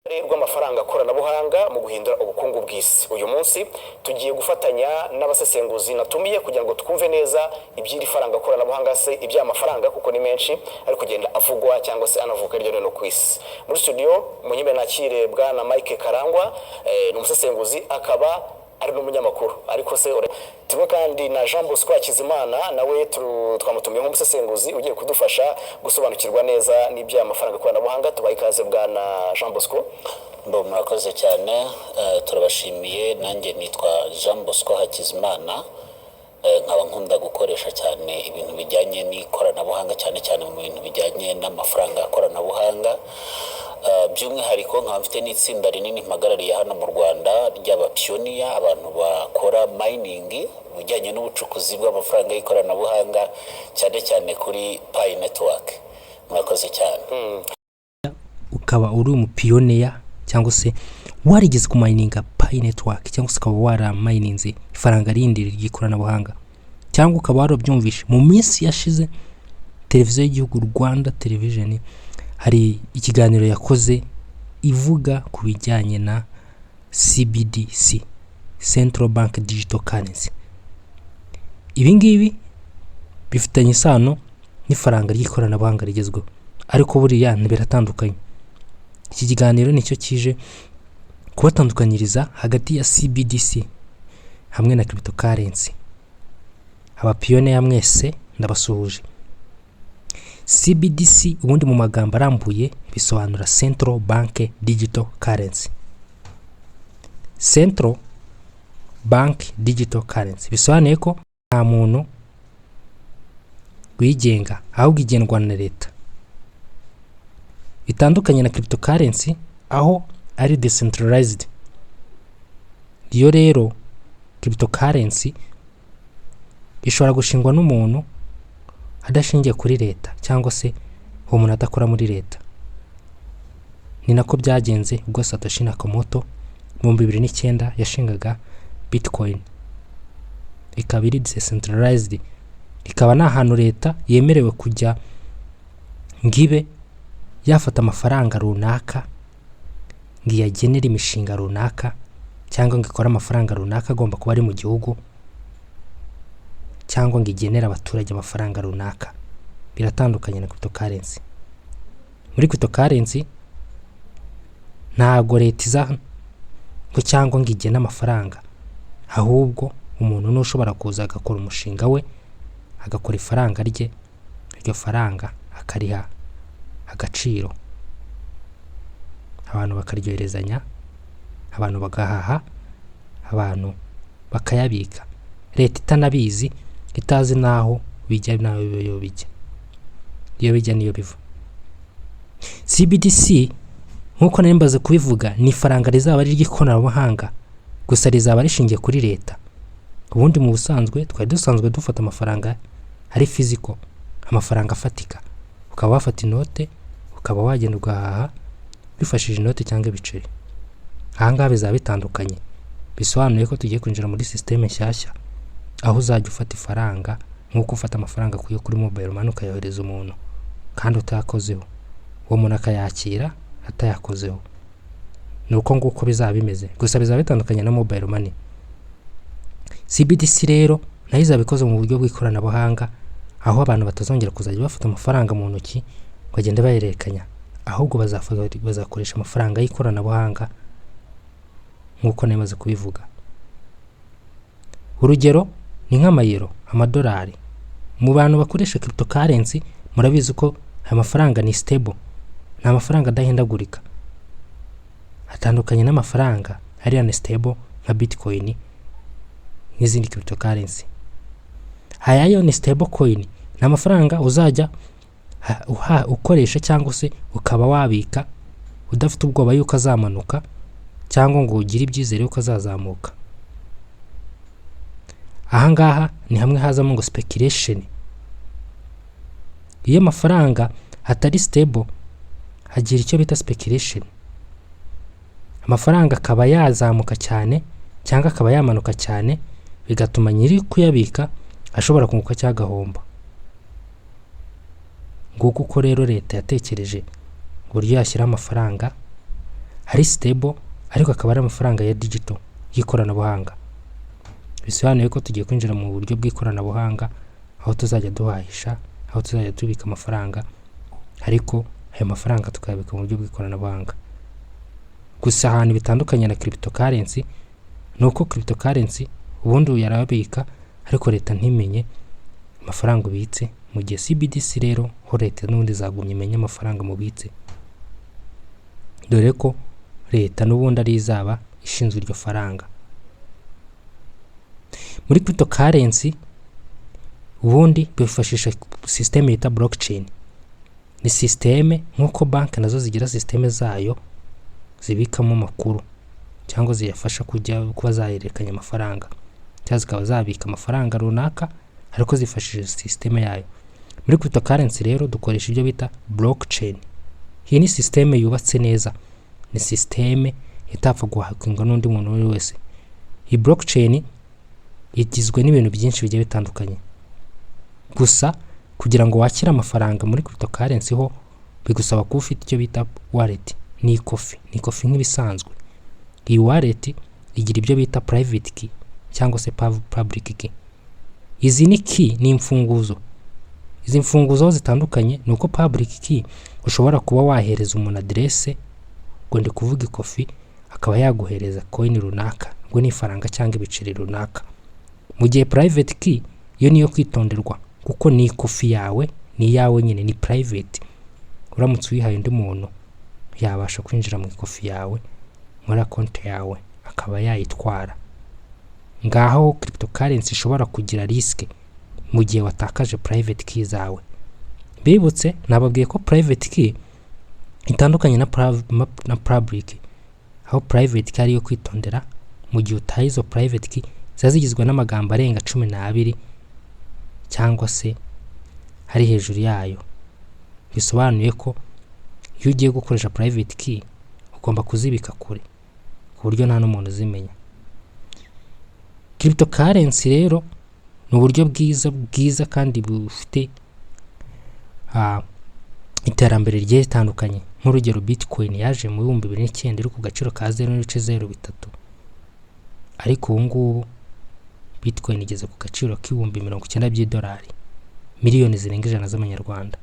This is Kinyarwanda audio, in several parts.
Rw'amafaranga koranabuhanga mu guhindura ubukungu bw'isi. Uyu munsi tugiye gufatanya n'abasesenguzi natumiye kugira ngo twumve neza iby'iri faranga koranabuhanga, se iby'aya mafaranga, kuko ni menshi ari kugenda avugwa cyangwa se anavuka hirya no hino ku isi. Muri studio munyime nakire bwana Mike Karangwa, ni umusesenguzi akaba ari n'umunyamakuru, ariko se tumwe kandi na Jean Bosco Hakizimana, nawe twamutumiye nk'umusesenguzi ugiye kudufasha gusobanukirwa neza n'iby'aya mafaranga koranabuhanga. Tubaye ikaze, bwana Jean Bosco. Mbo murakoze cyane, turabashimiye. Nanjye nitwa Jean Bosco Hakizimana, nkaba nkunda gukoresha cyane ibintu bijyanye n'ikoranabuhanga, cyane cyane mu bintu bijyanye n'amafaranga koranabuhanga. By'umwihariko nkaba mfite n'itsinda rinini mpagarariye hano mu Rwanda ry'abapiyoniya, abantu bakora mining mu bijyanye n'ubucukuzi bw'amafaranga y'ikoranabuhanga, cyane cyane kuri Pi Network. Murakoze cyane. Ukaba uri umupioneer cyangwa se warigeze kumayininga Pi Network, cyangwa se ukaba waramayininze ifaranga rindi ry'ikoranabuhanga, cyangwa ukaba warabyumvishe mu minsi yashize, televiziyo y'igihugu, Rwanda Television, hari ikiganiro yakoze ivuga ku bijyanye na CBDC, Central Bank Digital Currency. Ibi ngibi bifitanye isano n'ifaranga ry'ikoranabuhanga rigezweho, ariko buriya biratandukanye. Iki kiganiro nicyo kije kubatandukanyiriza hagati ya CBDC hamwe na cryptocurrency. Abapioneer mwese ndabasuhuje. CBDC ubundi mu magambo arambuye bisobanura Central Bank Digital Currency. Central Bank Digital Currency bisobanuye ko nta muntu wigenga, ahubwo igendwa na leta. Bitandukanye na cryptocurrency aho ari decentralized. Iyo rero cryptocurrency ishobora gushingwa n'umuntu adashingiye kuri leta, cyangwa se uwo muntu adakora muri leta. Ni nako byagenze ubwo Satoshi Nakamoto mu 2009 yashingaga Bitcoin, ikaba iri decentralized, ikaba nta hantu leta yemerewe kujya ngo ibe yafata amafaranga runaka ngo iyagenere imishinga runaka, cyangwa ngo ikore amafaranga runaka agomba kuba ari mu gihugu, cyangwa ngo igenere abaturage amafaranga runaka. Biratandukanye na cryptocurrency. Muri cryptocurrency ntabwo leta iza ngo cyangwa ngo igene amafaranga, ahubwo umuntu ni ushobora kuza agakora umushinga we, agakora ifaranga rye, iryo faranga akariha agaciro, abantu bakaryoherezanya, abantu bagahaha, abantu bakayabika, leta itanabizi, itazi n'aho bijya n'aho iyo bijya, iyo bijya n'iyo biva. CBDC, nk'uko nari mbaze kubivuga, ni ifaranga rizaba ari iry'ikoranabuhanga, gusa rizaba rishingiye kuri leta. Ubundi mu busanzwe twari dusanzwe dufata amafaranga ari physical, amafaranga afatika, ukaba wafata inote, ukaba wagenda ugahaha wifashishije inote cyangwa ibiceri. Ahangaha bizaba bitandukanye, bisobanuye ko tugiye kwinjira muri sisiteme nshyashya aho uzajya ufata ifaranga nk'uko ufata amafaranga akuye kuri mobile money, ukayohereza umuntu kandi utayakozeho, uwo muntu akayakira atayakozeho. Ni uko nguko bizaba bimeze, gusa bizaba bitandukanye na mobile money. CBDC rero nayo izaba ikoze mu buryo bw'ikoranabuhanga, aho abantu batazongera kuzajya bafata amafaranga mu ntoki ngo bagende bahererekanya, ahubwo bazakoresha amafaranga y'ikoranabuhanga nk'uko namaze kubivuga. Urugero ni nk'amayero, amadolari. Mu bantu bakoresha cryptocurrency murabizi ko aya mafaranga ni stable, ni amafaranga adahindagurika, atandukanye n'amafaranga ari unstable nka Bitcoin n'izindi cryptocurrency. Aya yo ni stable coin, ni amafaranga uzajya ukoresha cyangwa se ukaba wabika udafite ubwoba yuko azamanuka, cyangwa ngo ugire ibyizere yuko azazamuka. Ahangaha ni hamwe hazamo ngo speculation. Iyo amafaranga atari stable hagira icyo bita speculation, amafaranga akaba yazamuka cyane cyangwa akaba yamanuka cyane, bigatuma nyiri kuyabika ashobora kunguka cyangwa agahomba. Nguko uko rero leta yatekereje uburyo yashyiraho amafaranga Ari stable, ariko akaba ari amafaranga ya digital, y'ikoranabuhanga. Bisobanuye ko tugiye kwinjira mu buryo bw'ikoranabuhanga, aho tuzajya duhahisha, aho tuzajya tubika amafaranga, ariko ayo mafaranga tukayabika mu buryo bw'ikoranabuhanga. Gusa ahantu bitandukanye na cryptocurrency ni uko cryptocurrency ubundi uyarabika, ariko leta ntimenye amafaranga ubitse, mu gihe CBDC rero ho leta n'ubundi izagumya imenye amafaranga mubitse, dore ko leta n'ubundi ari izaba ishinzwe iryo faranga. Muri cryptocurrency ubundi bifashisha sisiteme yita blockchain. Ni sisiteme nk'uko banki nazo zigira sisiteme zayo zibikamo amakuru cyangwa ziyafasha kujya kuba zahererekanya amafaranga, cyangwa zikaba zabika amafaranga runaka, ariko zifashishije sisiteme yayo. Muri cryptocurrency rero dukoresha ibyo bita blockchain. Iyi ni sisiteme yubatse neza, ni sisiteme itapfa guhackingwa n'undi muntu uwo ari we wese. Iyi blockchain igizwe n'ibintu byinshi bigiye bitandukanye. Gusa kugira ngo wakire amafaranga muri cryptocurrency ho bigusaba kuba ufite icyo bita wallet. Ni ikofi, ni ikofi nk'ibisanzwe. Iyi wallet igira ibyo bita private key cyangwa se public key. Izi ni key, ni imfunguzo. Izi mfunguzo aho zitandukanye ni uko public key ushobora kuba wahereza umuntu aderese, ngo ndi kuvuga ikofi, akaba yaguhereza coin runaka, ngo ni ifaranga cyangwa ibiceri runaka, mu gihe private key yo niyo kwitonderwa, kuko ni ikofi yawe, ni iyawe nyine, ni private. Uramutse uyihaye undi muntu, yabasha kwinjira mu ikofi yawe, muri konti yawe, akaba yayitwara. Ngaho cryptocurrency ishobora kugira risk mu gihe watakaje private key zawe. Bibutse, nababwiye ko private key itandukanye na public, aho private key ariyo kwitondera. Mu gihe utaye izo private key, ziba zigizwe n'amagambo arenga 12 cyangwa se ari hejuru yayo. Bisobanuye ko iyo ugiye gukoresha private key ugomba kuzibika kure ku buryo nta n'umuntu uzimenya. Cryptocurrency rero ni uburyo bwiza bwiza kandi bufite iterambere rigiye ritandukanye. Nk'urugero, Bitcoin yaje mu 2009 iri ku gaciro ka 0.03, ariko ubu ngubu Bitcoin igeze ku gaciro k'90,000 by'idolari, miliyoni zirenga 100 z'amanyarwanda.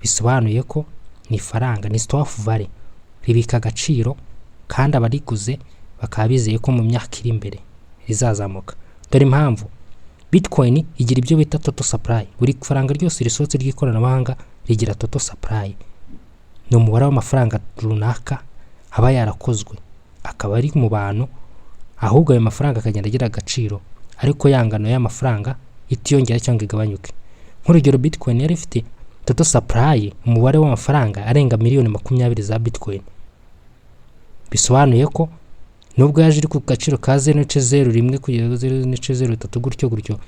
Bisobanuye ko ni ifaranga, ni store of value, ribika agaciro, kandi abariguze bakaba bizeye ko mu myaka iri imbere rizazamuka. Dore impamvu: Bitcoin igira ibyo bita total supply. Buri faranga ryose risohotse ry'ikoranabuhanga rigira total supply, ni umubare w'amafaranga runaka aba yarakozwe, akaba ari mu bantu, ahubwo ayo mafaranga akagenda agira agaciro, ariko ya ngano y'amafaranga itiyongera cyangwa igabanyuke. Nk'urugero, Bitcoin yari ifite total supply, umubare w'amafaranga arenga miliyoni 20 za Bitcoin. Bisobanuye ko nubwo yaje iri ku gaciro ka 0.01 kugeza 0.03 gutyo gutyo,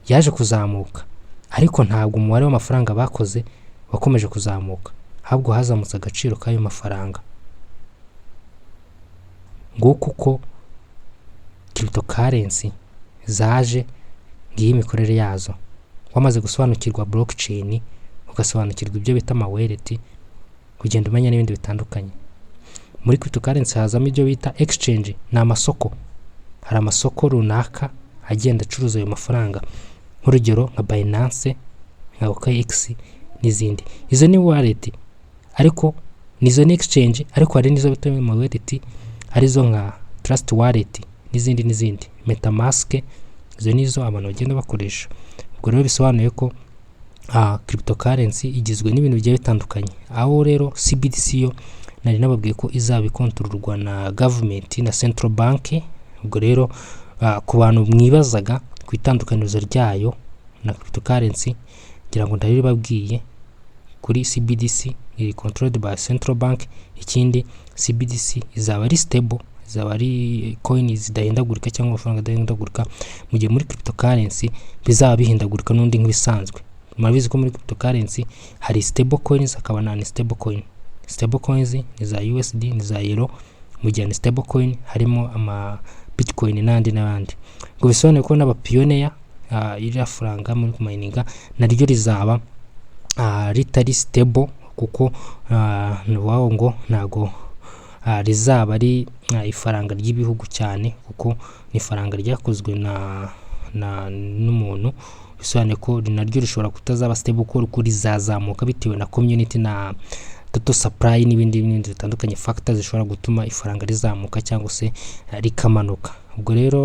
yaje kuzamuka, ariko ntabwo umubare w'amafaranga bakoze wakomeje kuzamuka, ahubwo hazamutse agaciro k'ayo mafaranga. Nguko uko cryptocurrency zaje, ngiyi imikorere yazo. Wamaze gusobanukirwa blockchain, ugasobanukirwa ibyo bita ama wallet, kugenda umenya n'ibindi bitandukanye. Muri cryptocurrency hazamo ibyo bita exchange, ni amasoko. Hari amasoko runaka agenda acuruza ayo mafaranga, nk'urugero nka Binance, nka OKX n'izindi. Izo ni wallet, ariko nizo ni exchange, ariko hari n'izo bita ama wallet, arizo nka Trust Wallet n'izindi n'izindi, MetaMask. Izo nizo abantu bagenda bakoresha. Ubwo rero bisobanuye ko cryptocurrency igizwe n'ibintu bigiye bitandukanye. Aho rero CBDC yo nari nababwiye ko izaba ikontororwa na government na central bank. Ubwo rero ku bantu mwibazaga ku itandukanirizo ryayo na cryptocurrency, ngira ngo ndabibabwiye. Kuri CBDC, iri controlled by central bank. Ikindi, CBDC izaba ari stable, izaba ari coin zidahindagurika cyangwa amafaranga adahindagurika, mu gihe muri cryptocurrency bizaba bihindagurika n'undi nk'ibisanzwe. Murabizi ko muri cryptocurrency hari stable coins, hakaba na unstable coin. Stable coins ni za USD, ni za euro, mu gihe unstable coin harimo ama Bitcoin n'andi n'abandi. Ngo bisobanuye ko n'aba pioneer, iriya faranga muri kumayininga, naryo rizaba ritari stable, kuko kuko ni ukuvuga ngo ntago rizaba ari ifaranga ry'ibihugu cyane, kuko ni ifaranga ryakozwe na n'umuntu. Bisobanuye ko naryo rishobora kutazaba stable, kuko rizazamuka bitewe na community na total supply n'ibindi n'ibindi bitandukanye, factors zishobora gutuma ifaranga rizamuka cyangwa se rikamanuka. Ubwo rero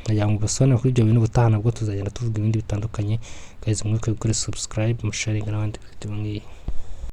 nagira ngo mbasobanurire kuri ibyo bintu. Ubutaha nabwo tuzagenda tuvuga ibindi bitandukanye. Guys, mwibuke gukora subscribe, musharinga n'abandi video nk'iyi.